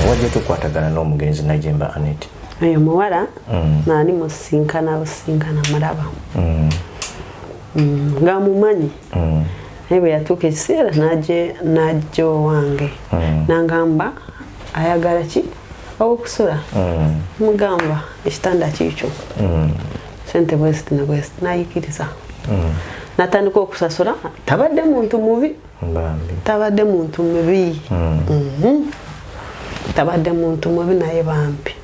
Wajja tukwatagana n'omugenzi Najjemba Annet? Oyo muwala nali musinkana businkana, mulaba nga mumanyi, naye bwe yatuuka ekiseera najja owange, nangamba ayagala ki, awokusula. Mugamba ekitanda kiikyo, sente bweziti ne bweziti. Nayikiriza, natandika okusasula. Tabadde muntu mubi. Bambi. Tabadde muntu mubi. Tabadde muntu mubi, naye bambi,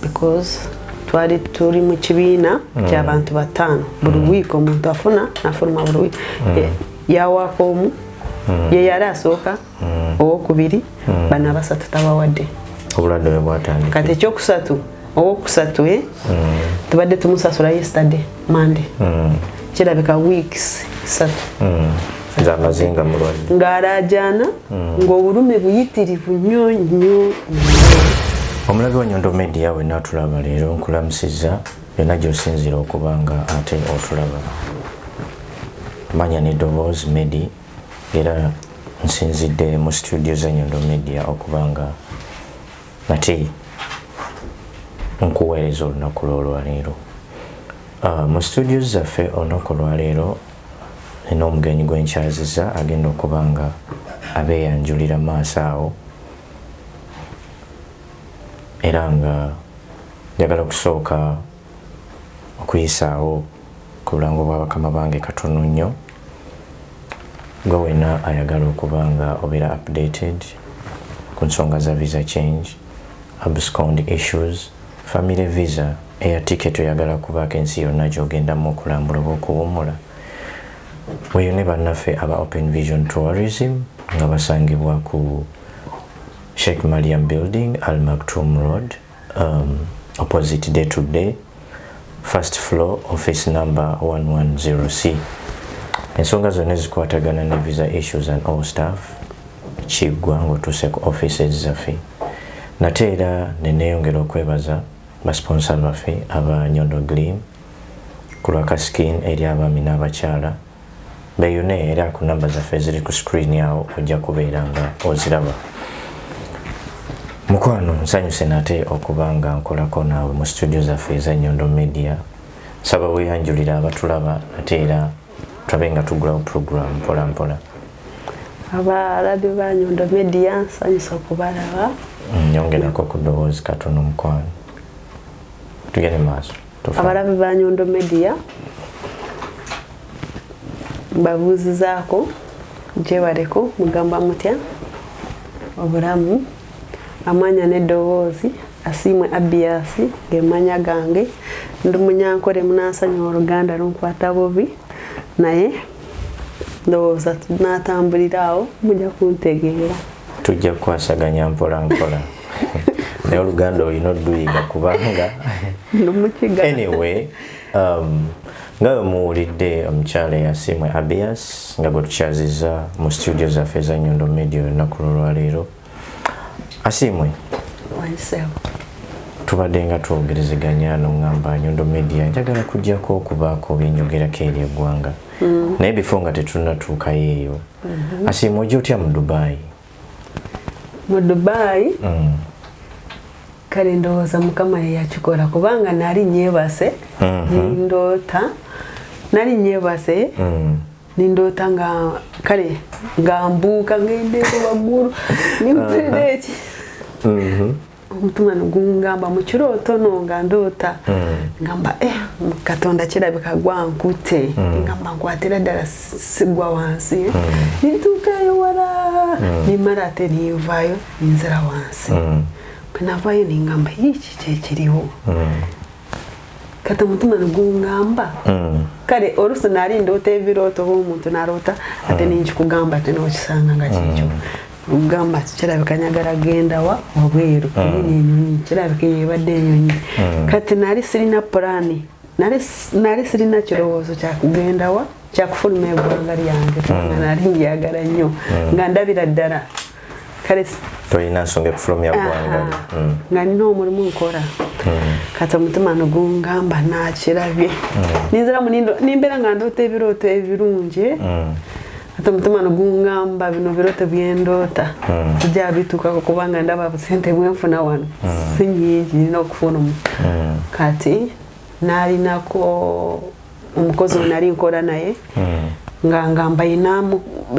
because twali tuli mu kibiina ky'abantu bataano. Buli wiiki omuntu afuna nafuluma buli wiiki. Yawaako omu, ye yali asooka, owokubiri, bano abasatu tabawadde. Obulwadde bwe bwatandika. Kati ekyokusatu, owokusatu, tubadde tumusasula yesterday, Monday. Kirabika weeks 3 Nze amazinga mulwadde. Ng'alaajana, ng'obulumi buyitirivu nnyo nnyo nnyo. Omulabi wa Nyondo Media, wenna tulaba leero, nkulamusizza yonna gy'osinziira okuba nga ate otulaba. Manya n'eddoboozi Medi, era nsinzidde mu studio za Nyondo Media okuba nga nate nkuweereza olunaku lw'olwaleero. Mu studio zaffe olunaku olwaleero nina omugenyi gwenkyaziza, agenda okuba nga abeeyanjulira maaso awo, era nga njagala okusooka okuyisaawo ku bulango bwa bakama bange katono nnyo. Gwe wena ayagala okuba nga obeera updated ku nsonga za visa change, abscond issues, family visa, air ticket, oyagala kubaako ensi yonna gy'ogendamu okulambula oba okuwummula, weyune bannaffe aba Open Vision Tourism nga basangibwa ku Sheikh Mariam Building, Al Maktoum Road, opposite Day to Day, first floor, office number 110C. Ensonga zonna ezikwatagana ne visa issues and all stuff kiggwa ng'otuuse ku offices zaffe. Nate era neneeyongera okwebaza basponsor baffe aba Nyondo Gleam ku lwaka skin eri abaami n'abakyala. Beyune era ku namba zaffe eziri ku screen awo, ojja kubeera nga oziraba. Mukwano, nsanyuse nate okuba nga nkolako naawe mu studio zaffe eza Nyondo Media. Saba weyanjulira abatulaba, ate era tulabe nga tugulawo program mpola mpola. Abalabi ba Nyondo Media, nsanyusa okubalaba. Nyongerako ku ddoboozi katono, mukwano, tugende maaso. Abalabi ba Nyondo Media, mbabuuzizaako gyebaleko, mugamba mutya obulamu? Amanya n'eddoboozi Asiimwe Abiasi, gemanya gange. Ndi Munyankole, munansonyiwa Oluganda lunkwata bubi, naye ndowooza natambulira awo mujja kuntegeera. Tujja kukwasaganya mpola mpola, naye Oluganda olina oduyiga kubanga Ndumukiga. Anyway, nga bwe muwulidde omukyala Eyasiimwe Abias nga gwe tukyaziza mu studio zaffe eza Nyondo Media olunaku lwolwaleero. Asiimwe, Wansewo. tubadde nga twogerezeganya noŋŋamba Nyondo Media njagala kujjako okubaako byenyogerako eri eggwanga, naye before nga tetunnatuukayo eyo, Asiimwe, ojja otya mu Dubai? Mu Dubai, kale ndowooza Mukama yeyakikola, kubanga nali nyebase nindoota, nali nyebase nindoota nga kale nga mbuuka ngendeeko waggulu, nimpulira eki omutima negungamba mu kirooto no nga ndoota, ngamba, "Eh, Katonda, kirabika gwankute." Ngamba nkwatira ddala sigwa wansi, nintuukayo wala, nimala ate ninvaayo, ninzira wansi. Bwe navaayo ningamba, "Iki kyekiriwo?" Kati omutima negungamba, kale oluusi nali ndoota ebirooto oba omuntu naloota ate ninkikugamba ate nokisanga nga kikyo, ogamba kirabika nyagala genda wa wabweru, eyini enyonyi, kirabika eyo ebadde enyonyi. Kati nali sirina pulaani, nali sirina kirowoozo kyakugenda wa, kyakufuluma eggwanga lyange, kubanga nali njagala nnyo nga ndabira ddala kale Tolina nsonga ekufulumya ggwanga. Nga nina omulimu nkola. Kati omutima negungamba nakirabye, ninziramu nimbeera nga ndoota ebirooto ebirungi. Ate omutima nogungamba bino biroto byendoota tujja bituukako kubanga ndaba busente bwenfuna wano si nyingi, nina okufuna. Kati nalinako omukozi we nali nkola naye nga ngamba ina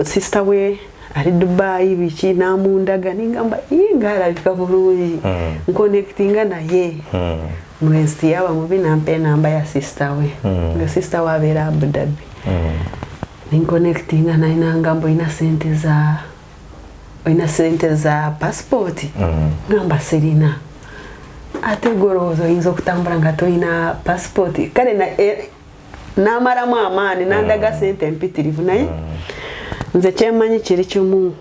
sister we ali Dubai biki, namundaga ningamba "Ii, nga alabika bulungi, nconnectinga naye." Mulenzi yaba mubi, nampa enamba ya sister we, nga sister we abeera Abu Dhabi. Ninconnectinga naye, nangamba olina sente za passport? Ngamba sirina. Ate golowooza oyinza okutambula nga tolina passport? Kale namalamu amaani, nandaga sente empitirivu, naye nze kyemanyi kiri kimu,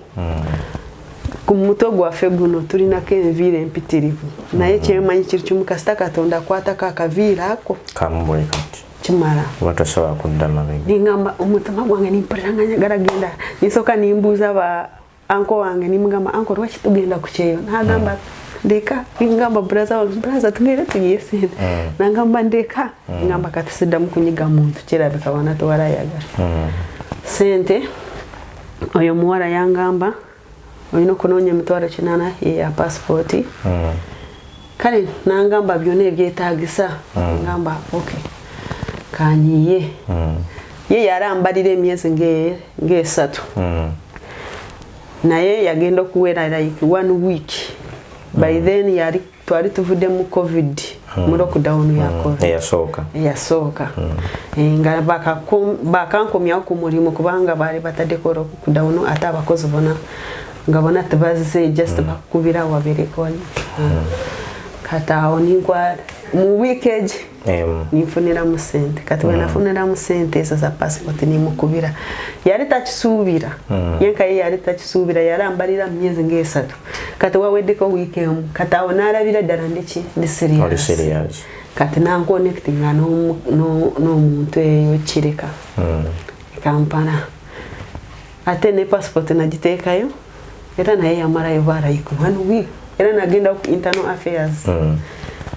ku mutwe gwaffe guno tulinako enviiri empitirivu, naye kyemanyi kiri kimu, kasita Katonda akwatako akaviiri ako kamu bwe kati kimala. Oba tosobola kudda mabega. Ningamba omutima gwange nimpulira nga njagala genda. Nisooka nimbuuza ba uncle wange, nimugamba, "Uncle, lwaki tugenda ku kyeyo?" Nagamba ndeka. Ningamba brother wange, "Brother, tugende tuyiye sente." Nagamba ndeka. Ngamba kati siddamu kunyiga muntu, kirabika wana tewali ayagala sente. Oyo omuwala yangamba olina okunoonya 800,000 eya pasipooti. Kale nangamba byonna ebyetagisa. Ngamba ok, kanyiye. Ye yalambalira emyezi ng'esatu, naye yagenda okuwera like one week. By then yali twali tuvudde mu COVID, mu lockdown ya COVID eyasooka. Eyasooka. Nga bakankomyawo ku mulimu kubanga baali bataddeko lockdown, ate abakozi bona nga bona tebazze, just bakubira wabereko. Kati awo ninkwa mu weekend ninfuniramu sente. Kati bwe nafuniramu sente ezo za passport, nimukubira. Yali takisuubira, yenka ye yali takisuubira. Yalambalira mu myezi ng'esatu, kati waweddeko wiiki emu. Kati awo n'alabira ddala ndiki, ndi oli serious. Serious. Kati nanconnectinga n'omuntu eyo Kireka e Kampala, ate ne passport nagiteekayo, era naye yamalayo balayika one week, era nagenda ku Internal Affairs,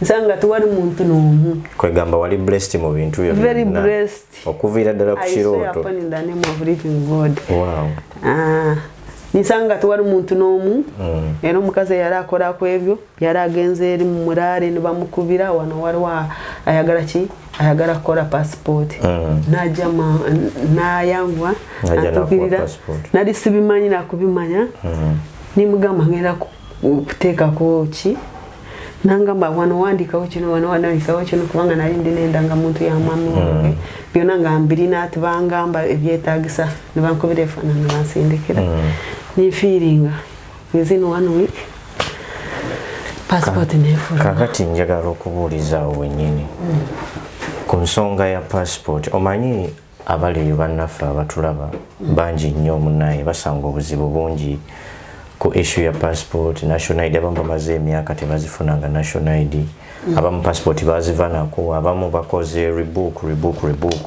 nsanga tewali muntu n'omu. Kwegamba wali blessed mu bintu byo Very byonna. blessed. Okuviira ddala ku I swear kirooto. upon in the name of living God. Ah, nisanga tewali muntu n'omu. Era omukazi eyali akola ku ebyo yali agenze eri mu mulaale ne bamukubira, wano waliwo ayagala ki, ayagala kukola passport. Najja nayanguwa Najja n'akuwa natukirira. passport. Nali sibimanyi nakubimanya. Nimugamba ngenda kuteekako ki, nangamba wano wandikawo kino, wano wandikawo kino, kubanga nali ndina endangamuntu ya mwami wange, byonna nga mbirina. Ati bangamba ebyetagisa, nebankubira efaananyi nebansindikira, ninfillinga within one week passport nefuluma. Kakati njagala okubuulizaawo wennyini ku nsonga ya passport. Omanyi abali eyo bannaffe abatulaba bangi nnyo, munaye basanga obuzibu bungi ku issue ya passport, national ID. Abamu bamaze emyaka tebazifunanga national ID, abamu passport baziva nako, abamu bakoze rebook, rebook, rebook.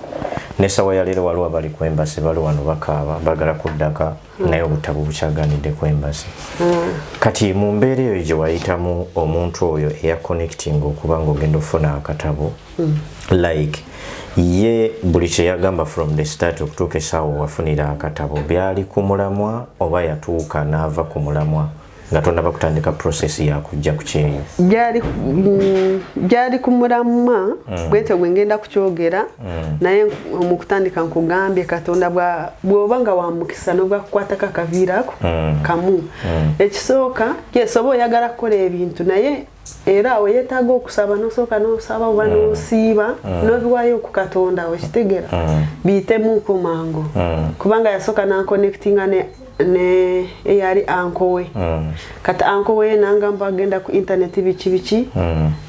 Nesawa yaleero waliwo abali ku embassy, bali wano bakaaba bagala kuddaka, naye obutabo bukyaganidde ku embassy. Kati mu mbeera eyo gye wayitamu, omuntu oyo eya connecting okuba nga ogenda okufuna akatabo, like ye buli kyeyagamba from the start okutuuka essaawa wafunira akatabo, byali ku mulamwa oba yatuuka n'ava ku mulamwa nga tonaba kutandika process yakujja ku kyeyo? Byali ku mulamwa bwetyo gwe ngenda kukyogera, naye mu kutandika nkugambye Katonda bw'oba nga wamukisa n'obwakukwatako akaviirako kamu. Ekisooka, yes, oba oyagala kukola ebintu, naye era awo yeetaaga okusaba, nosooka nosaba oba nosiiba nobiwayo ku Katonda, okitegera, biyitemuuko mangu, kubanga yasooka nanconnectinga ne eyali uncle we. Kati uncle we nangamba agenda ku internet biki biki,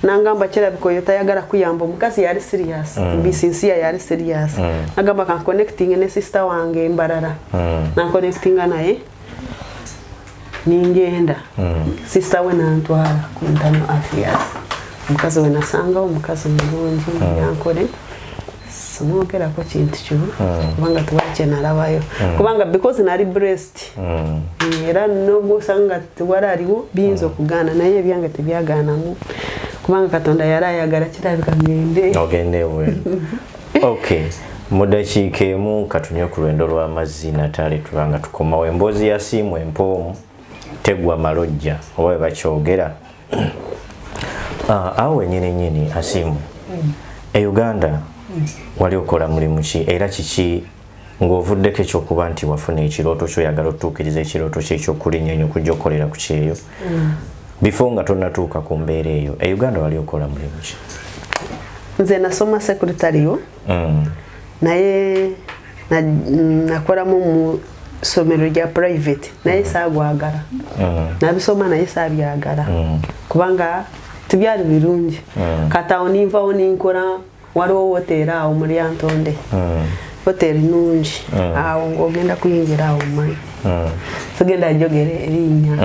nangamba kirabika oyo tayagala kuyamba. Omukazi yali serious, bisinsiya yali serious. Nagamba kanconnecting ne sister wange Mbarara, nanconnectinga naye, ningenda, sister we nantwala ku Internal Affairs. Omukazi we nasangawo omukazi mulungi, yankole simwogerako kintu kimu, kubanga tewali kyenalabayo, kubanga because nali blessed. Era nobwo osanga tewali aliwo biyinza okugaana, naye ebyange tebyagaanamu, kubanga Katonda yali ayagala kirabika ngende. Ogende ebweru, okay. Mu dakiika emu katunywe ku lwendo lw'amazzi nataale tubanga tukomawo. Emboozi ya Asiimwe empoomu tegwa malojja, oba bwe bakyogera. Awo wenyini nyini, Asiimwe, e Uganda wali okola mulimu ki, era kiki ng'ovuddeko ekyokuba nti wafuna ekirooto kyoyagala otutuukiriza, ekirooto kyo ekyokulinnya ennyo okujja okukolera ku kyeyo, before nga tonnatuuka ku mbeera eyo, e Uganda wali okola mulimu ki? Nze nasoma secretarial, naye nakolamu mu ssomero lya private, naye saagwagala. Nabisoma naye saabyagala kubanga tibyali birungi. Kati awo ninvawo ninkora, waliwo woteeri awo muri Lyantonde, hoteeri nungi awo ng'ogenda kuyingira awo manyi sigenda njogera erinnya,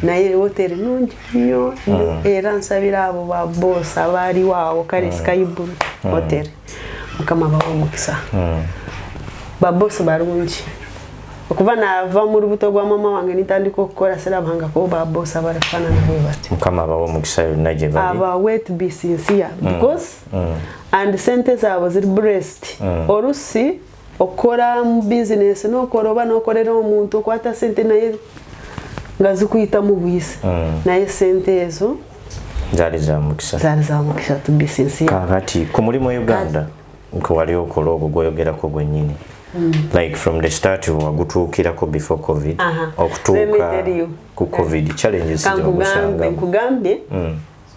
naye hoteeri nungi nnyo nnyo. Era nsabira abo ba boss abaaliwo awo, kale Sky Blue Hotel, Mukama bawa omukisa. Ba boss balungi. Okuva nava mu lubuto gwa mama wange nitandika okukola, sirabangako ba boss abalifaanana bwe batyo. Mukama abawa omukisa yonna gye bali. Abawe, to be sincere, because and sente zaabwe ziri blessed. Olusi okola mu bizinesi nokola oba nokolera omuntu, okwata sente naye nga zikuyitamu buyisi, naye sente ezo zaali za mukisa. Zaali za mukisa, to be sincere. Kakati ku mulimu e Uganda wali okola ogwo gwoyogerako gwennyini, like from the start wagutuukirako before COVID, Let me okutuuka tell you. ku COVID, challenges Kankugambe, gyogusangamu? nkugambye,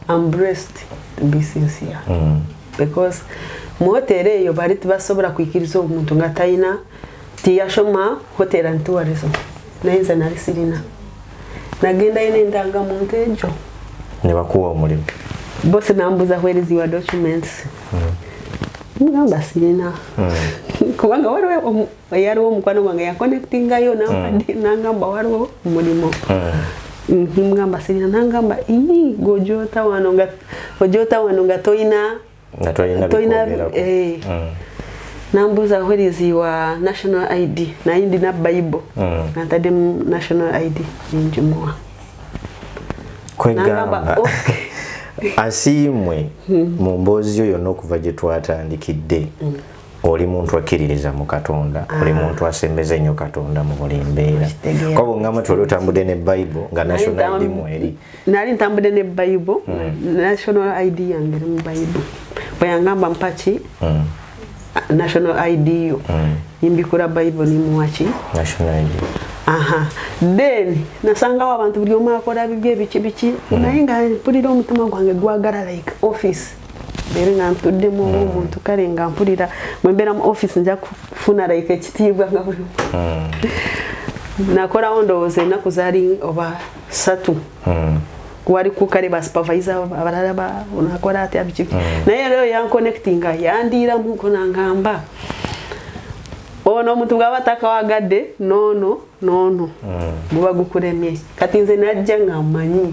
I'm blessed, to be sincere, because mu hoteli eyo bali tibasobola kwikiriza omuntu nga talina tiyashoma hotel and tourism, naye nze nali sirina, nagendayo n'endangamuntu egyo. Ne bakuwa omulimu? Bosi nambuza, "Where is your documents?" Mugamba sirina, kubanga waliwo yaliwo omukwano gwange yakonectingayo nangamba waliwo omulimu. Mugamba sirina, nangamba, "Ii, gojota wano nga ojota wano nga toyina nga tolina toyina bikwogerako." Eh. Nambuza, "Where is your national ID?" Naye ndina bible nga ntaddemu national ID, ningimuwa. Kwegamba Nangamba, "Okay." Asiimwe, mu mboozi yo yonna okuva gye twatandikidde, oli muntu akkiririza mu Katonda, oli muntu asembeza ennyo Katonda mu buli mbeera. Okitegeera. Kuba bwongamba nti oli otambudde ne bible nga national ID mweri. Nali ntambudde ne bible, national ID yange eri mu bible. Bwe yangamba, "Mpaki national ID yo," nimbikula bible, nimuwaki? National ID. Aha, then nasangawo abantu buli omu akola bibye biki biki, naye nga mpulira omutima gwange gwagala like office, mbeere nga ntuddemu oba omuntu, kale nga mpulira bwe mbeera mu office nja kufuna like ekitiibwa nga buli nakolawo. Ndowooza ennaku zaali oba 3, wali ku kale ba supervisor abalala onakola atya biki, naye rero yanconnectinga yandiiramuko nangamba, ono omuntu bwaba takawagadde noono noono guba gukulemye. Kati nze najja nga mmanyi,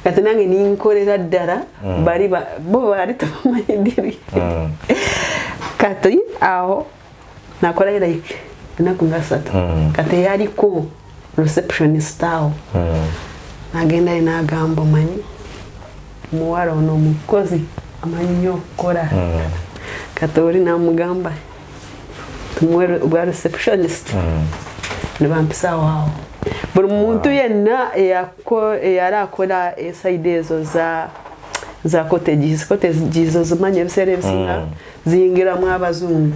kati nange ninkolera ddala bali bo baali tebamanyi diri. Kati awo nakolayo like ennaku nga 3. Kati yaliko receptionist awo, nagendayo nagamba, "Omanyi omuwala ono omukozi amanyi nnyo okukola." Kati oli namugamba, "Tumuwe bwa receptionist." Nibampisa awo. Buli muntu yenna eyali akola e side ezo za cottages, cottages ozimanyi, ebiseera ebisinga ziyingiramu abazungu.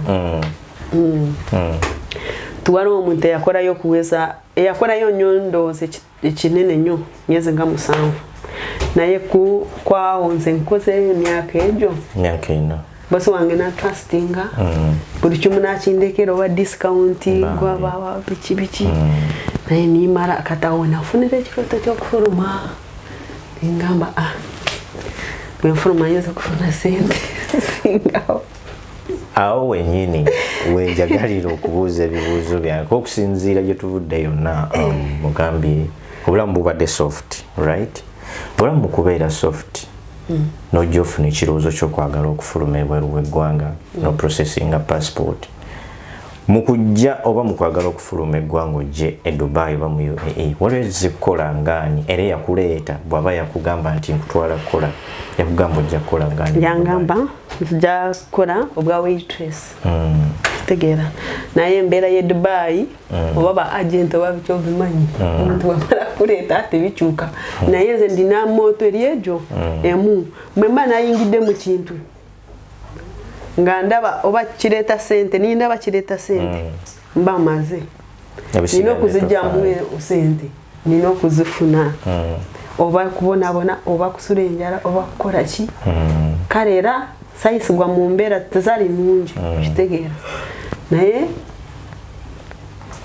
Tuwaliwo omuntu eyakolayo okuweza, eyakolayo nnyo, ndowooza ekinene nnyo, myezi nga 7, naye kwawo nze nkozeyo emyaka egyo. Myaka 4. Bosi wange natrustinga, buli kimu nakindekera, oba discount gwabawa biki biki, naye nimala. Kati awo nafunira ekirooto kyokufuluma, nengamba, "Ah, bwenfuluma nyinza okufuna sente singawo." Awo wenyini wenjagalira okubuuza ebibuuzo byange. Okusinziira gye tuvudde yonna, mugambye obulamu bubadde soft, right? Obulamu bukubeera soft, nojja ofuna ekirowoozo ky'okwagala okufuluma ebweru w'eggwanga, no processinga passport. Mu kujja oba mu kwagala okufuluma eggwanga ojje e Dubai oba mu UAE, waliwo ezikukola ngaani? Era eyakuleeta bw'aba yakugamba nti nkutwala kukola, yakugamba ojja kukola ngaani? Yangamba nzija kukola obwa waitress. Kitegeera, naye embeera ye Dubai oba ba agent oba biki obimanyi, omuntu bwamala kuleeta tebikyuka. Naye nze ndina motto eri egyo emu, bwe mba nayingidde mu kintu nga ndaba oba kireeta sente, nindaba kireeta sente, mba maze nina okuzijjamu sente, nina okuzifuna, oba kubonabona oba kusula enjala oba kukola ki. Kale era sayisigwa mu mbeera tezali nungi, kitegeera, naye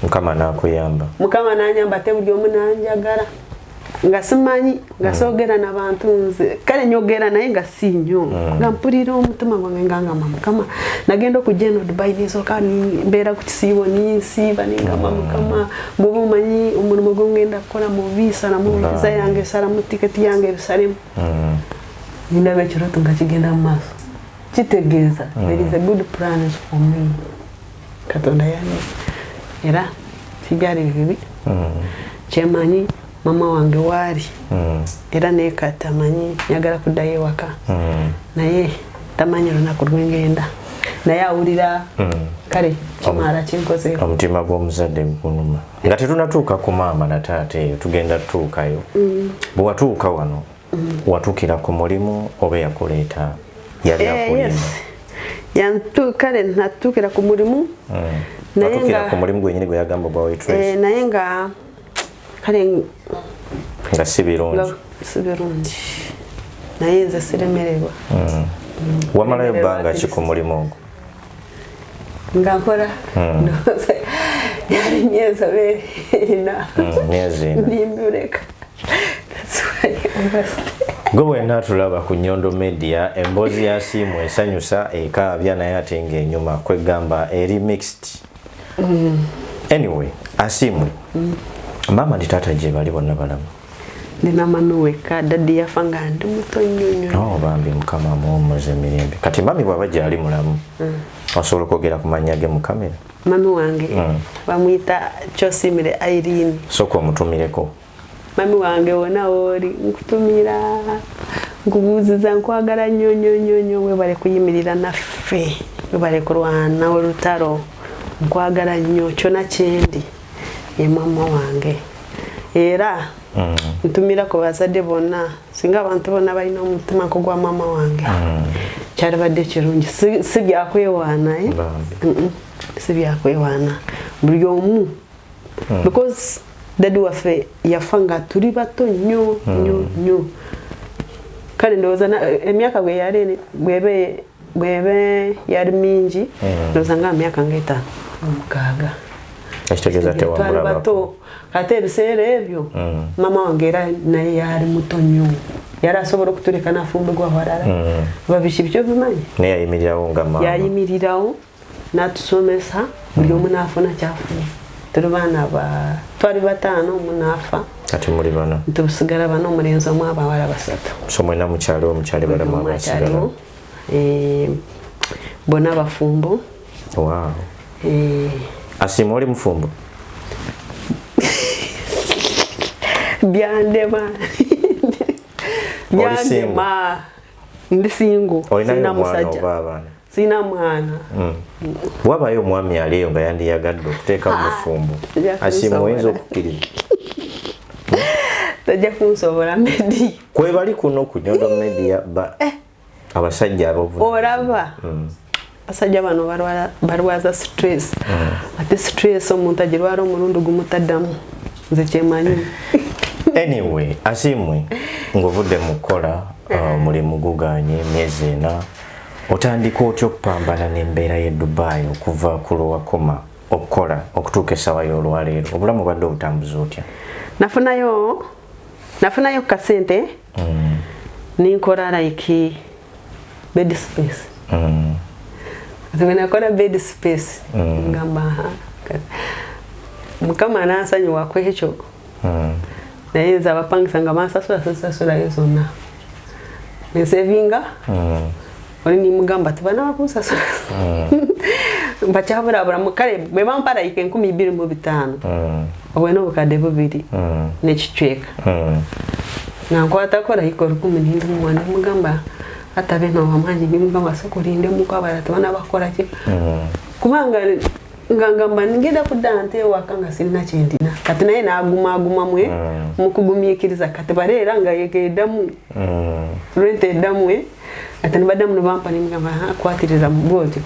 Mukama nakuyamba. Mukama nanyamba, ate buli omu nanjagala nga simanyi, nga soogera nabantu nze. Kale nyogera naye nga si nnyo, nga mpulira omutima gwange nga ngamba Mukama. Nagenda okujja eno Dubai, nisooka mbeera ku kisiibo, ninsiiba, ningamba Mukama, bwoba omanyi omulimu gwengenda kukola mubi, salamu visa yange, salamu tiketi yange, ebisalemu. Nindaba ekirooto nga kigenda mu maaso, kitegeeza there is a good plans for me. Katonda yani era kibyali bibi. Kyemanyi mama wange waali era nekati amanyi njagala kuddayo ewaka, naye tamanyi lunaku lwengenda, naye awulira. Kale kimala kinkozeeko. Omutima gw'omuzadde gukunuma. Nga tetunatuuka ku maama na taata, eyo tugenda tutuukayo. Bwe watuuka wano, watuukira ku mulimu oba yakuleeta yali akulimba? Yes. Kale natuukira ku mulimu. Naye Watuukira ku mulimu gwenyini gwe yagamba gwa waitress? Naye nga kale nga si birungi. Nga si birungi, naye nze siremererwa. Wamalayo Lemererwa bbanga ki at ku mulimu ogwo? Nga nkola, ndowooza yali myezi oba 4. Myezi 4. Nimbuleka. That's why I overstay. Gwe wenna tulaba ku Nyondo Media, emboozi ya Simu esanyusa, ekaabya, naye ate ng'enyuma, kwegamba eri mixed. Anyway, Asiimwe, maama ndi taata gye bali bonna balamu? Ndina mami wekka, daddy yafa nga ndi muto nnyo nnyo. Oh, bambi, Mukama amuwummuze emirembe. Kati mami bw'aba gyali mulamu, osobola okwogera ku mannya ge mu kamera? Mami wange bamuyita Kyosimire Irene. Sooka omutumireko. Mami wange, wona wooli, nkutumira, nkubuuziza, nkwagala nnyo nnyo nnyo nnyo. Webale kuyimirira naffe, webale kulwana olutalo, nkwagala nnyo. Kyona kyendi ye mama wange. Era ntumira ku bazadde bonna, singa abantu bonna balina omutima nk'ogwa mama wange, kyalibadde kirungi. Si byakwewaana, eh? Bambi. Si byakwewaana, buli omu, because daddy waffe yafa nga tuli bato nnyo nnyo nnyo. Kale ndowooza emyaka bwe yali bwebe yali mingi, ndowooza nga myaka nga 5, 6. Ekitegeeza Twali tewamulabako. bato, ate ebiseera ebyo mama wange era naye yali muto nnyo, yali asobola okutuleka nafumbigwa walala babiki byo bimanyi. Naye yayimirirawo nga maama. Yayimirirawo n'atusomesa, buli omu n'afuna kyafuna. Tuli baana ba twali bataano, omu n'afa. Kati muli bana? Tusigala bana, omulenzi omu, abawala basatu. So mwena mukyaliwo, mukyali balamu? Omu abasigala? akyaliwo. Bonna bafumbo. Wow. Asiima, oli mufumbo? Byandema. Oli single? Byandema, ndi single. Olinayo Sina omwana musajja. oba abaana? Sina mwana. Wabayo omwami aliyo nga yandiyagadde okuteeka mu bufumbo? Tajja Asiima, oyinza kunsobola. okukkiriza? Tajja kunsobola, Medi. Kwebali kuno ku Nyondo Media ba abasajja abovu. Olaba abasajja bano balwaza stress, ate stress omuntu agirwala omulundi gumu taddamu, nze kyemanyi. Anyway, Asiimwe, ng'ovudde mu kukola, omulimu guganye emyezi 4, otandika otya okupambana n'embeera y'e Dubai okuva ku lwewakoma okukola okutuuka essaawa y'olwaleero? Obulamu obadde obutambuza otya? Nafunayo kasente, ninkola like bed space. Bwe nakola bed space, ngamba, "Aha, Mukama nansonyiwa ku ekyo." Naye nze abapangisa nga bansasula, sasasulayo zonna, nensevinga. Oli nimugamba tibana bakunsasula, mbakyabulabula. Kale bwe bampa like 2500, obwe n'obukadde 2 n'ekicweka, nga nkwatako like 1000, nindimuwa, nimugamba atabe nowamaanyi, nimugamba soka olindemuko, abalala tebana bakola ki. Kubanga nga ngamba ngenda kudda nte ewaka nga sirina kyendina. Kati naye n'agumaaguma mwe mu kugumiikiriza, kati baleera nga yegeeddamu rent eddamu, ate nibaddamu nibampa, nimugamba kwatirira bwotyo.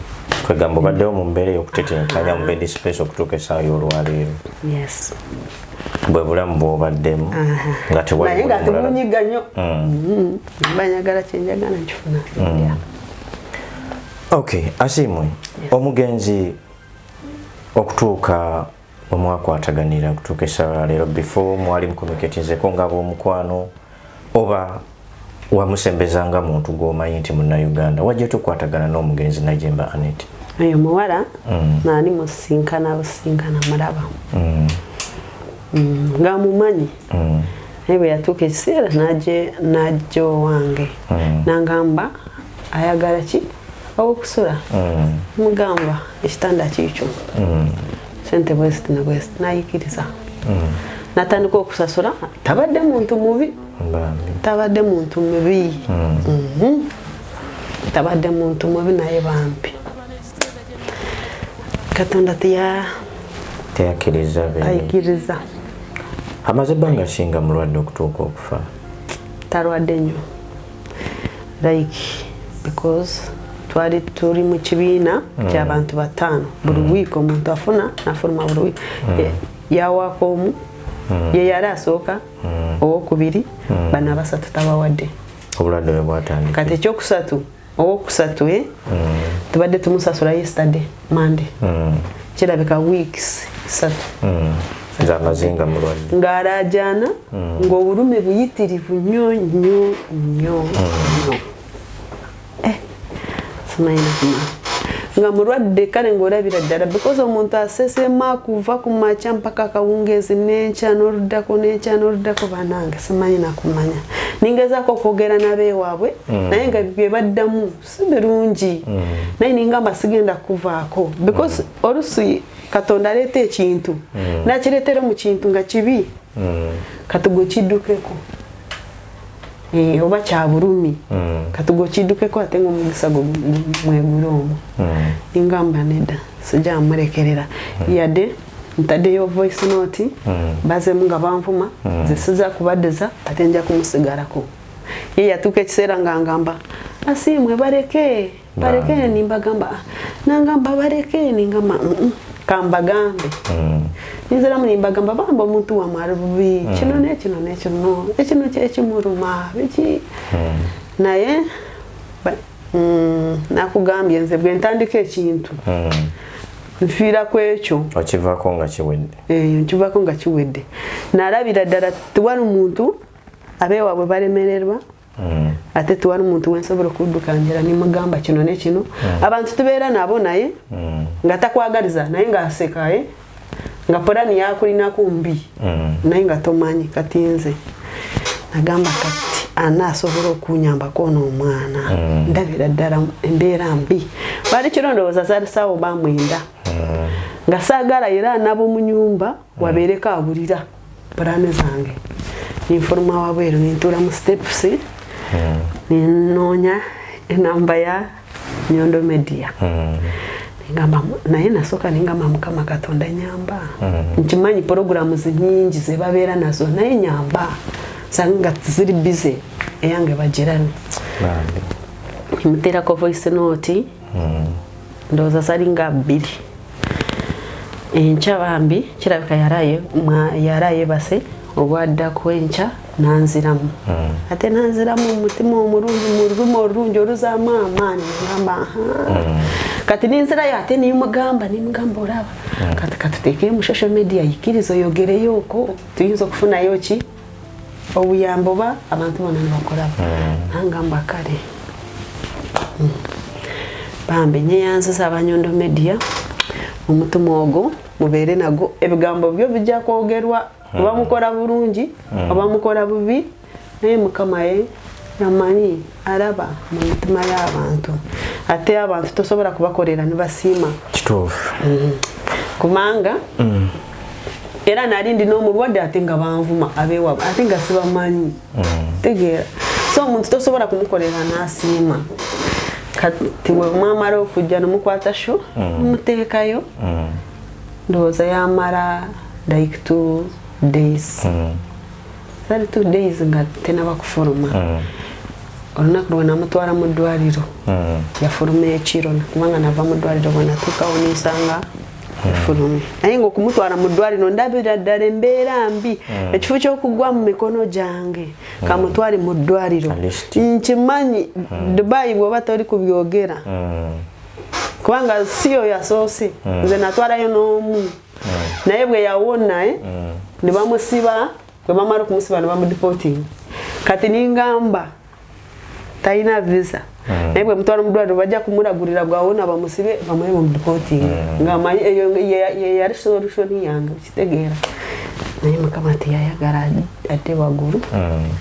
Kwegamba obaddewo mu mbeera ey'okutetenkanya mu bed space okutuuka essaawa y'olwaleero. Yes. Bwe bulamu bw'obaddemu nga tewali naye nga mulimu mulala. Temunyiga nnyo. Mba njagala kyenjagala nkifuna. Yeah. Okay, Asiimwe, omugenzi okutuuka omwakwataganira okutuuka essaawa leero, before mwali mucommunicatinzeko nga ab'omukwano oba wamusembezanga muntu gw'omanyi nti Munnayuganda? Wajja tukwatagana n'omugenzi Najemba Anet? Oyo muwala naali musinkana businkana, mulaba nga mumanyi, naye bwe yatuuka ekiseera najja owange, nangamba ayagala ki owokusula. Mugamba ekitanda kiikyo, sente bweziti ne bweziti, nayikiriza, natandika okusasula. Tabadde muntu mubi. Bambi. Tabadde muntu mubi. Tabadde muntu mubi, naye bambi Katonda teya Teyakkiriza bene. Tayikiriza. Amaze ebbanga singa mulwadde okutuuka okufa? Talwadde nnyo, like because twali tuli mu kibiina ky'abantu 5. Buli wiiki omuntu afuna nafuluma buli wiiki. Yawaako omu, ye yali asooka, owokubiri, bano abasatu tabawadde. Obulwadde bwe bwatandika. Kati ekyokusatu, owokusatu, tubadde tumusasula yesterday, Monday. Kirabika weeks 3 Zamaze nga mulwadde. Ng'alaajana, ng'obulumi buyitirivu nnyo nnyo nnyo nnyo. Simanyi nakumala nga mulwadde, kale ng'olabira ddala because omuntu asesema kuva ku makya mpaka akawungeezi, n'enkya n'oluddako, n'enkya n'oluddako. Banange, simanyi nakumanya. Ningezaako okwogera n'abeewaabwe, naye nga bye baddamu si birungi, naye ningamba sigenda kuvaako because olusi Katonda aleeta ekintu nakireetera mu kintu nga kibi, kati gwe kiddukeko. Oba kya bulumi, kati gwe kiddukeko, ate nga omugisa gwe mwegule omwo. Ningamba nedda, sijja mulekerera yadde ntaddeyo voice note. Bazemu nga banvuma, nze sijja kubaddiza, ate nja kumusigalako. Ye yatuuka ekiseera nga ngamba, "Asiimwe, baleke, baleke." Nimbagamba, "Ah," nangamba, "Baleke." Ningamba, Kambagambe." Ninziramu nimbagamba, "Bamba omuntu wamwe ali bubi, kino nekino nekino, ekino kyekimuluma biki." Naye nakugambye nze bwe ntandika ekintu nfiira ku ekyo. Okivaako nga kiwedde. Nkivaako nga kiwedde. Nalabira ddala tiwali muntu, abeewaabwe balemererwa, ate tiwali muntu wensobola okudduka njera nimugamba kino ne kino. Abantu tubeera nabo naye nga takwagaliza, naye ng'aseka, nga pulani yakulinaku mbi, naye nga tomanyi. Kati nze nagamba, kati ana asobola okunyambako ono omwana? Ndabira ddala embeera mbi. Bali kiro, ndowooza zaali saawa oba 9, nga saagala era nabo mu nyumba wabeereko abulira pulaani zange. Ninfuluma wabweru, nintuula mu steps, ninoonya enamba ya Nyondo Media. Ningamba, naye nasooka ningamba, "Mukama Katonda, nyamba. Nkimanyi poroguramu nyingi zebabeera nazo, naye nyamba sange nga ziri busy, eyange bagirabe." Bambi. Nimuteerako voice note, ndowooza zali nga 2. Enkya bambi kirabika yaraye yaraye base obwaddako enkya nanziramu, ate nanziramu omutima omulungi, mu lulimi olulungi oluzaamu amaanyi. Ngamba, "Aha." Kati ninzirayo ate nimugamba, "Olaba kati katuteekeyo mu social media, yikiriza oyogereyo oko tuyinza okufunayo ki obuyambo oba abantu bonna nibakolaba." Nangamba, "Kale." Bambi nyeyanziza Abanyondo Media, omutima ogwo mubeere nagwo. Ebigambo byo bijja kwogerwa, oba mukola bulungi oba mukola bubi, naye Mukama ye yamanyi, alaba mu mitima y'abantu. Ate abantu tosobola kubakolera nibasiima. Kituufu. Kubanga era nali ndi n'omulwadde, ate nga banvuma abeewabwe, ate nga sibamanyi. Tegeera, so omuntu tosobola kumukolera n'asiima. Kati we mwamala okujja nomukwata sho muteekayo. Ndowooza yamala like 2 days. Zali 2 days nga tenaba kufuluma. Olunaku lwe namutwala mu ddwaliro, yafuluma ekiro, kubanga nava mu ddwaliro bwe natuukawo nensanga efulumye. Naye ng'okumutwala mu ddwaliro ndabira ddala embeera mbi, ekifo ky'okugwa mu mikono gyange kamutwale mu ddwaliro. At least. Nkimanyi Dubai bw'oba toli kubyogera, kubanga si yo yasoose, nze natwalayo n'omu, naye bwe yawona ne bamusiba, bwe bamala okumusiba ne bamudeporting. Kati ningamba talina visa, naye bwe mutwala mu ddwaliro bajja kumulagulira, bwawona bamusibe bamale bamudeporting. Nga manyi eyo ye yali solution yange, okitegeera. Naye Mukama teyayagala adde waggulu.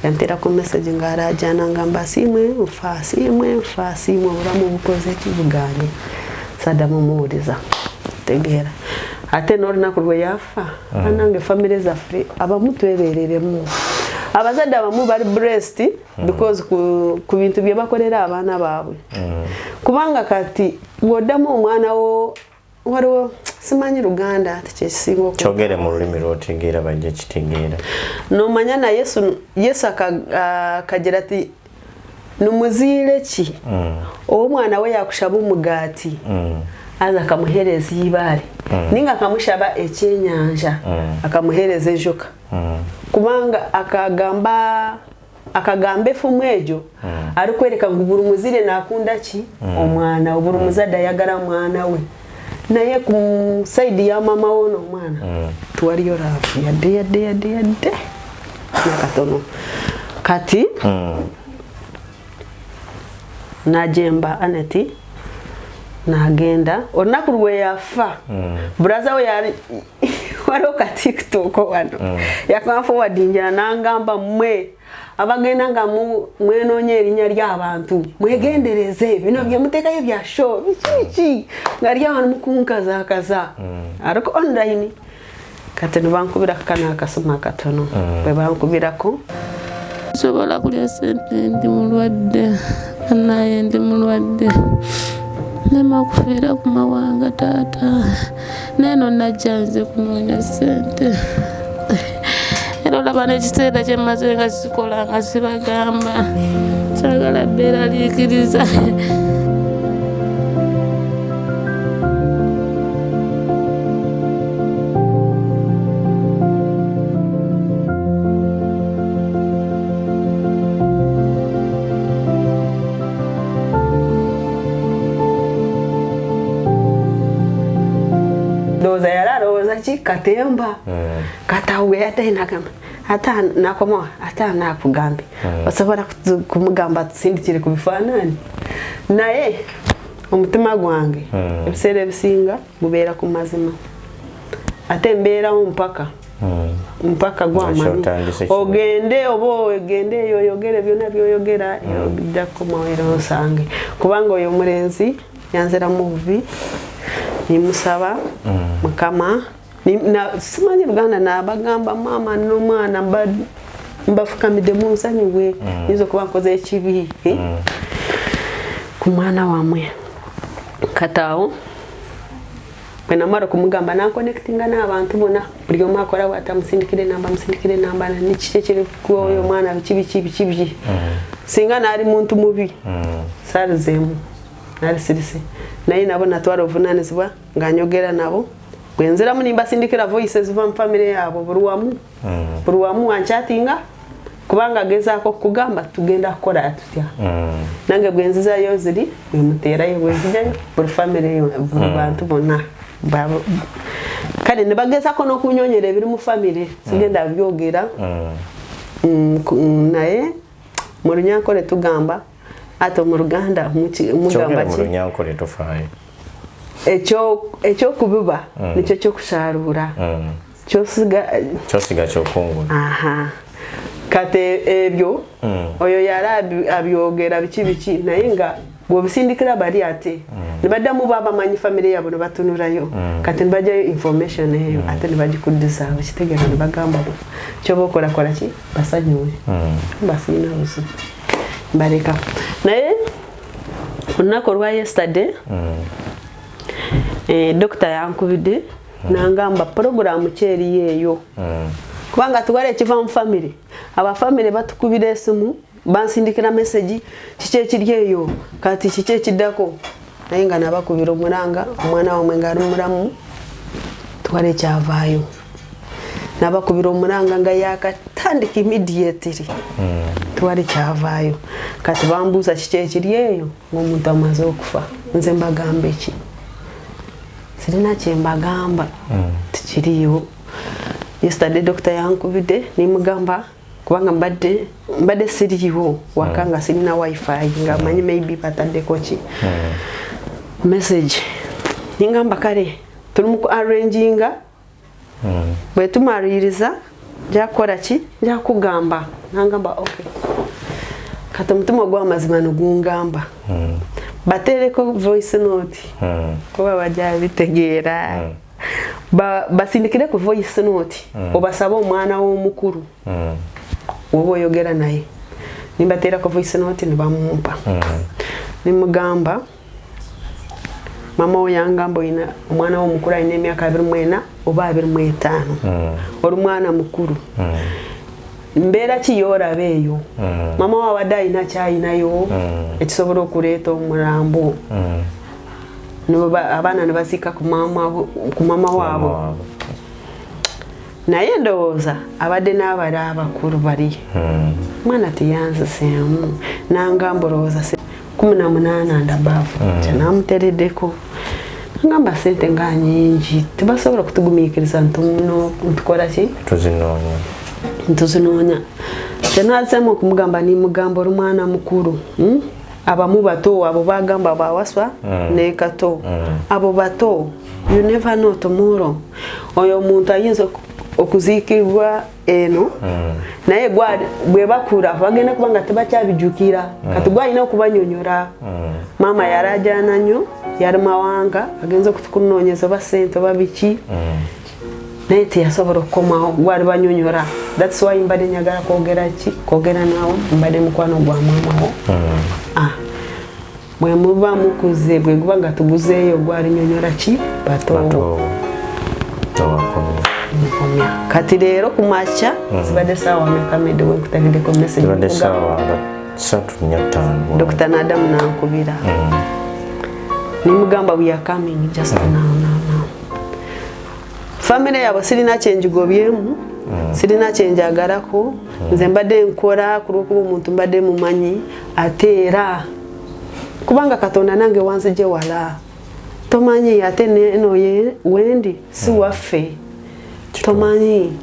Yanteerako message ng'alaajana, ngamba asiimwe nfa, asiimwe nfa, asiimwe obulamu bukoze ki, bugaanye. Saddamu muwuliza, tegeera. Ate n'olunaku lwe yafa, bannange, famire zaffe abamu twebereremu, abazadde abamu bali blessed because ku bintu bye bakolera abaana baabwe, kubanga kati bw'oddamu omwana wo, waliwo, simanyi Luganda tikyekisinga Kyogere mu lulimi lw'otegeera, bajja kitegeera. Nomanya na Yesu, Yesu akagira ati numuziire ki omwana we yakushaba omugaati, aza akamuhereza ibaare, ninga akamushaba ekyenyanja, akamuhereza enjoka? Kubanga akagamba efumu egyo arikwereka ngu buri muzire nakunda ki omwana we, buri muzadde ayagala mwana we, naye ku side ya mama wo n'omwana tiwaliyo love yadde yadde yadde yadde nakatono. Kati najemba Aneti nagenda, olunaku lwe yafa, brother we yali waliwo ka TikTok wano yakanforwardingira, nangamba mmwe abagenda nga mwenoonya erinnya ly'abantu mwegendereze bino bye muteekayo bya show biki biki nga lyabantu mukunkazakaza ariko online. Kati nibankubirako kano akasoma akatono, bwe bankubirako. Sobola kulya sente, ndi mulwadde naye ndi mulwadde, nema okufiira ku mawanga taata. Neeno najja nze kunoonya sente, era olaba n'ekiseera kyemmaze nga sikola, nga sibagamba, kyagala beeraliikiriza. Ndowooza yali alowooza ki katemba katawe ate nagamba ate nakomawo ate anakugambe osobola kumugamba tusindikire ku bifaananyi, naye omutima gwange ebiseera ebisinga gubeera ku mazima, ate mbeerawo mpaka mpaka gwamanyi. Kyotandise kino. Ogende oba ogende eyo oyogere byonna byoyogera, ojja kukomawo era osange, kubanga oyo omulenzi yanziramu bubi. Nimusaba Mukama. Simanyi Luganda, nabagamba maama n'omwana mbafukamidde munsonyiwe, nyinza okuba nkoze ekibi, eh? Ku mwana wamwe. Kataawo bwe namala okumugamba, nanconnectinga n'abantu bonna, buli omu akola bwati, amusindikira enamba, amusindikira enamba, nikiki ekiri ku oyo omwana, biki biki biki biki. Singa naali muntu mubi saalizeemu, nalisirise, naye nabo natwala obuvunanyizibwa nga njogera nabo, bwenziramu nimbasindikira voice eziva mu famire yaabwe, buli wamu, buli wamu wanchattinga, kubanga agezaako okugamba tugenda kukola tutya. Nange bwenzizayo ziri bwemuteerayo, bwenzijayo buli famire, buli bantu bonna. Kale ne bagezaako n'okunyonyera ebiri mu famire, sigenda byogera. Naye mu Runyankole tugamba ate mu Luganda mugamba Kyogere mu ki? Runyankole, tofaayo. Ekyokubiba nikyo kyokusarura, kyosiga. Kyosiga kyokungula. Aha, kati ebyo oyo yali abyogera biki biki, naye nga bwobisindikira bali ate nibaddamu ba bamanyi famire yabwe nebatunulayo, kati nibajjayo information eyo ate nibagikuddizaawo, kitegeera, nibagamba kyoba okola kola ki, basonyiwe, basiina buzibu, mbaleka. Naye Olunaku olwa yesterday, dokita yankubidde nangamba puroguramu ki eriyo eyo, kubanga tuwala ekiva mu famire. Abafamire batukubira esimu, bansindikira message, kiki ekiri eyo kati, kiki ekiddako? Naye nga nabakubira omulanga, omwana wamwe nga ali mulamu, twala ekyavaayo. Nabakubira omulanga nga yakatandika immediately, twali kyavaayo. Kati bambuuza kiki ekiri eyo ngaomuntu amaze okufa. Nze mbagamba eki? Sirina kyembagamba, tikiriiwo. Yesterday doctor yankubidde nimugamba, kubanga mbadde siriiwo waka, nga sirina wifi, nga manyi maybe bataddeko ki message. Ningamba kale tuli mu ku arranginga, bwe tumaliriza nja kukola ki, nja kugamba. Nangamba okay. Kati omutima ogw'amazima nigungamba bateereko voice note, kuba bajja bitegeera. Basindikire ku voice note, obasabe omwana w'omukulu woba oyogera naye. Nimbateerako voice note nibamumpa, nimugamba mama we yangamba oyina omwana w'omukulu alina emyaka 24 oba 25, oli mwana mukulu, mbeera ki yoolaba eyo? Mama we abadde alina kyayinayo ekisobola okuleeta omulambo? Abaana ne baziika ku mama waabwe. Naye ndowooza abadde n'abali abakulu bali. Mwana teyanziseemu, nangamba olowooza 18 and above. Kyenamutereddeko, nangamba sente nga nyingi, tebasobola kutugumiikiriza, ntukola ki? Tuzinoonya. Ntuzinoonya. Kyenazeemu okumugamba, nimugamba oli mwana mukulu, Abamu bato, abo bagamba bawaswa ne kato, abo bato. You never know tomorrow. Oyo omuntu ayinza okuziikibwa eno, naye bwe bakula bagenda kuba nga tebakyabijukira. Kati gwalina okubanyonyola, maama yalajana nnyo, yali mawanga, agenza okutukunoonyeza oba sente oba biki, naye teyasobola okukomawo. Gwali banyonyola. That's why mbadde njagala kwogera ki, kwogera naawe. Mbadde mukwano gwa maamawo. Ah, bwe muba mukuze, bwe guba nga tuguzeeyo, gwali nyonyola ki batoowo. Bato owakomya. Nkomya. Kati leero ku makya zibadde saawa meka medde wenkutagiddeko message? Zibadde saawa nga 3:05. Dr nadamu nankubira, nimugamba we are coming just now, now, now. Famire yabwe sirina kyenjigobyemu, sirina kyenjagalako. Nze mbadde nkola ku lwokuba omuntu mbadde mumanyi, ate era kubanga Katonda nange wanzije wala, tomanyi. Ate neno wendi si waffe, tomanyi.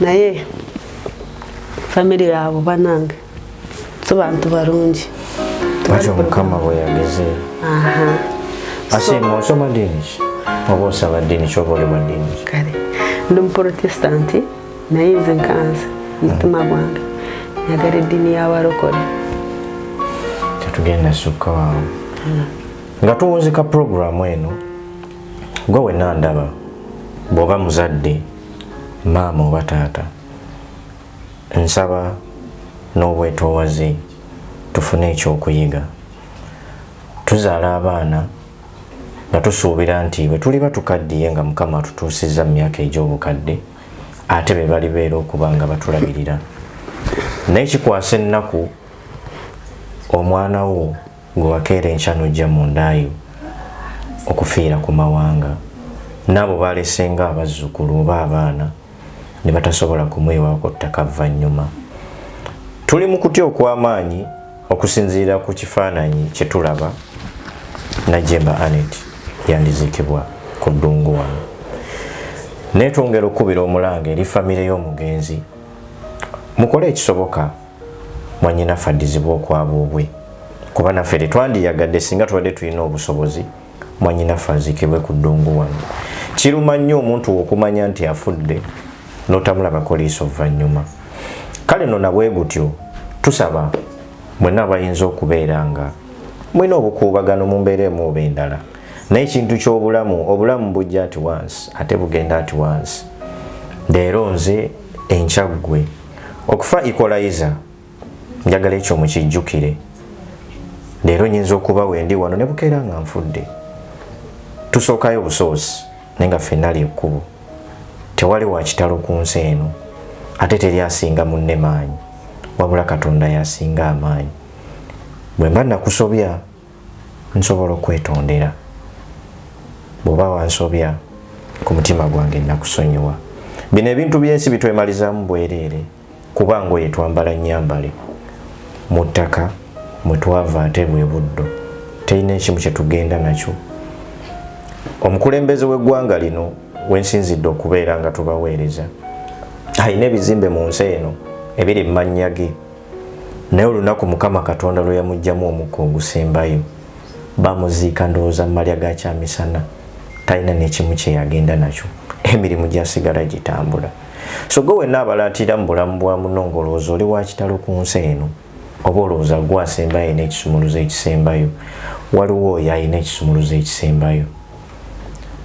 Naye famire yaabwe banange si bantu balungi. Lwaki Omukama bwe yageze. Aha. Asiima, osoma ddiini ki oba osaba ddiini ki oba oli wa ddiini ki? Kale ndi muprotestanti, naye nze nkanze mutima gwange njagala eddiini y'abalokole. Tetugenda sukka waawo. Nga tuwunzika puroguramu eno, gwe wenna ndaba, bw'oba muzadde, maama oba taata, nsaba n'obwetoowaze tufune ekyokuyiga. Tuzaala abaana nga tusuubira nti bwe tuliba tukaddiye, nga Mukama atutuusizza mu myaka egy'obukadde, ate be balibeera okuba nga batulabirira. Naye kikwasa ennaku omwana wo gwe wakeera enkya n'ojja mu ndaayo okufiira ku mawanga, n'abo balesenga abazzukulu oba abaana ne batasobola kumwewaako ttaka vvannyuma. Tuli mu kutya okw'amaanyi okusinziira ku kifaananyi kye tulaba. Najjemba Anet yandiziikibwa ku ddungu wano, naye twongera okukubira omulanga eri famire y'omugenzi, mukole ekisoboka mwannyinaffe addizibwe okwaboobwe, kuba naffe tetwandiyagadde singa tubadde tulina obusobozi mwannyinaffe aziikibwe ku ddungu wano. Kiruma nnyo omuntu okumanya nti afudde n'otamulabako liiso vvannyuma. Kale no nabwe gutyo tusaba mwenna abayinza okubeera nga mulina obukuubagano mu mbeera emu oba endala, naye ekintu ky'obulamu, obulamu bujja ati wansi ate bugenda ati wansi. Leero nze, enkya ggwe. Okufa equalizer. Njagala ekyo mukijjukire. Leero nyinza okuba wendi wano ne bukeera nga nfudde. Tusookayo busoosi naye nga ffenna lyekkubo. Tewali wa kitalo ku nsi eno, ate teri asinga munne maanyi, wabula Katonda y'asinga amaanyi. Bwe mba nakusobya nsobola okwetondera, bw'oba wansobya ku mutima gwange nakusonyiwa. Bino ebintu by'ensi bitwemalizaamu bwereere, kuba ngoye twambala nnyambale mu ttaka mwe twava ate bwe buddo, terina ekimu kye tugenda nakyo. Omukulembeze w'eggwanga lino wensinzidde okubeera nga tubaweereza alina ebizimbe mu nsi eno ebiri mu mannya ge, naye olunaku Mukama Katonda lwe yamuggyamu omukka ogusembayo bamuziika ndowooza mu malya ga kyamisana, talina n'ekimu kye yagenda nakyo, emirimu gyasigala gitambula. So gwe wenna abalaatira mu bulamu bwa muno ng'olowooza oli wa kitalo ku nsi eno, oba olowooza gwe asembayo alina ekisumuluzo ekisembayo, waliwo oyo alina ekisumuluzo ekisembayo.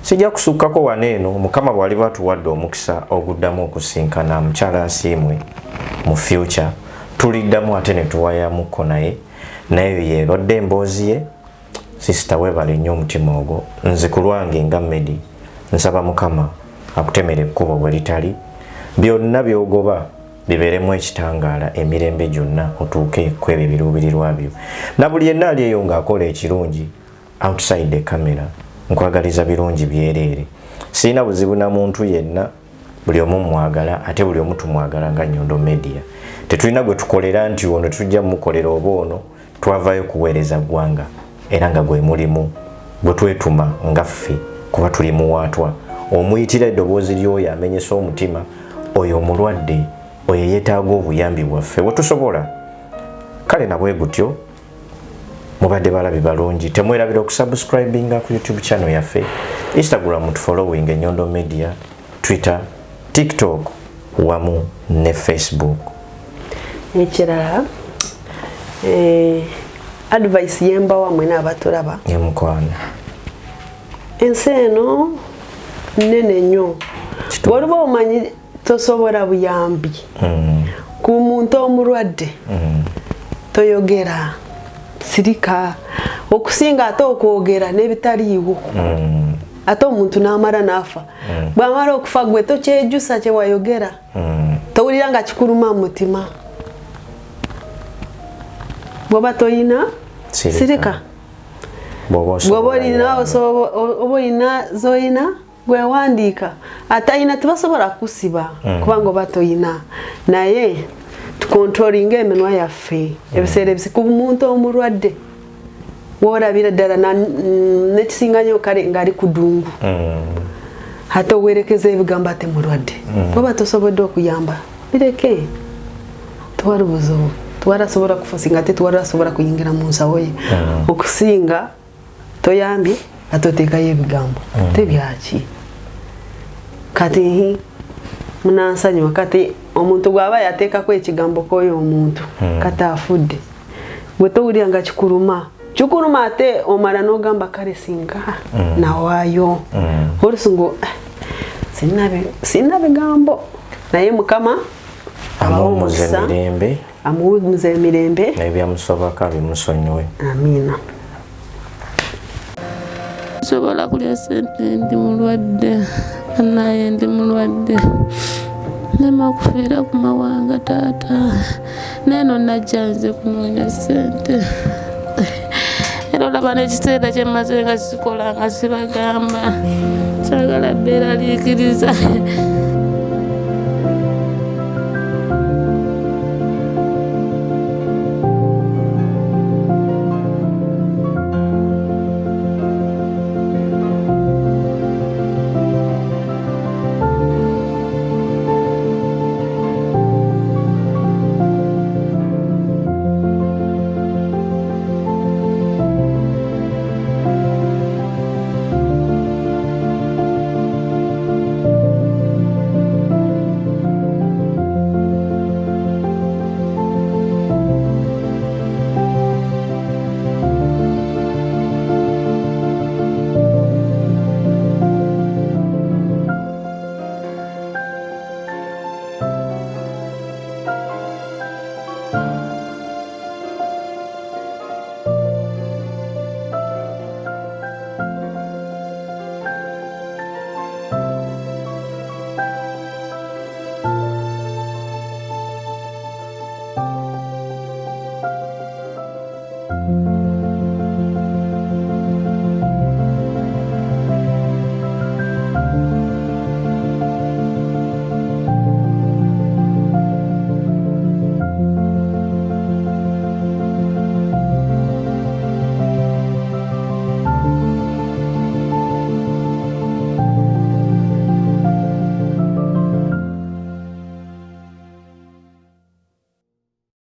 Sijja kusukkako wano eno, Mukama bw'aliba atuwadde omukisa oguddamu okusinkana mukyala Asiimwe mu future, tuliddamu ate ne tuwayamukko naye, naye eyo yeebadde emboozi ye. Sisita weebale nnyo omutima ogwo. Nze ku lwange nga Medi nsaba Mukama akutemera ekkubo bwe litali, byonna by'ogoba bibeeremu ekitangaala emirembe gyonna, otuuke ku ebyo ebiruubirirwa byo. Na buli yenna ali eyo ng'akola ekirungi outside the camera, nkwagaliza birungi byereere. Sirina buzibu na muntu yenna, buli omu mwagala, ate buli omu tumwagala nga Nyondo Media. Tetulina gwe tukolera nti ono tujja mukolera oba ono, twavayo kuweereza ggwanga era nga gwe mulimu gwe twetuma nga ffe, kuba tuli muwaatwa omuyitira eddoboozi ly'oyo amenyesa omutima, oyo omulwadde, oyo yeetaaga obuyambi bwaffe we tusobola. Kale nabwe gutyo mubadde balabi balungi, temwerabira okusubscribinga ku YouTube channel yaffe, Instagram tufollowing Enyondo Media, Twitter, TikTok wamu ne Facebook. Ekirala advice yembawa mwena abatulaba, Emukwano, ensi eno nnene nnyo, bw'oliba omanyi tosobola buyambi ku muntu omulwadde, toyogera, sirika, okusinga ate okwogera n'ebitaliiwo, ate omuntu n'amala n'afa. Bw'amala okufa gwe tokyejusa kyewayogera, towulira nga kikuluma mu mutima. Bw'oba toyina, sirika. Bw'oba olina, oba olina zoyina, gwewandiika. Atayina tebasobola kusiba kubanga oba toyina, naye tukontrolinga eminwa yaffe ebiseera ebisi ku muntu omulwadde woolabira ddala nekisinga nnyo kale ng'ali ku ddungu, ate owerekeza ebigambo ate mulwadde. Oba tosobodde okuyamba, bireke, tewali buzibu, tewali kufusinga, ate tewali asobola kuyingira mu nsawo ye. Okusinga toyambye ate oteekayo ebigambo tebyaki. Kati munansanyuwa, kati omuntu bw'aba yateekako ekigambo k'oyo omuntu, kati afudde, gwe towulira nga kikuluma? Kikuluma, ate omala n'ogamba kale singa nawaayo olusi ngo sirina bigambo, naye Mukama abawe amuwummuze omukisa. Emirembe. Amuwummuze emirembe. N'ebyamusobako abimusonyiwe. Amiina. Sobola kulya sente, ndi mulwadde, naye ndi mulwadde, nema okufiira ku mawanga taata. Neeno najja nze kunoonya sente, era olaba n'ekiseera kyemmaze nga sikola, nga sibagamba, kyagala beeraliikiriza.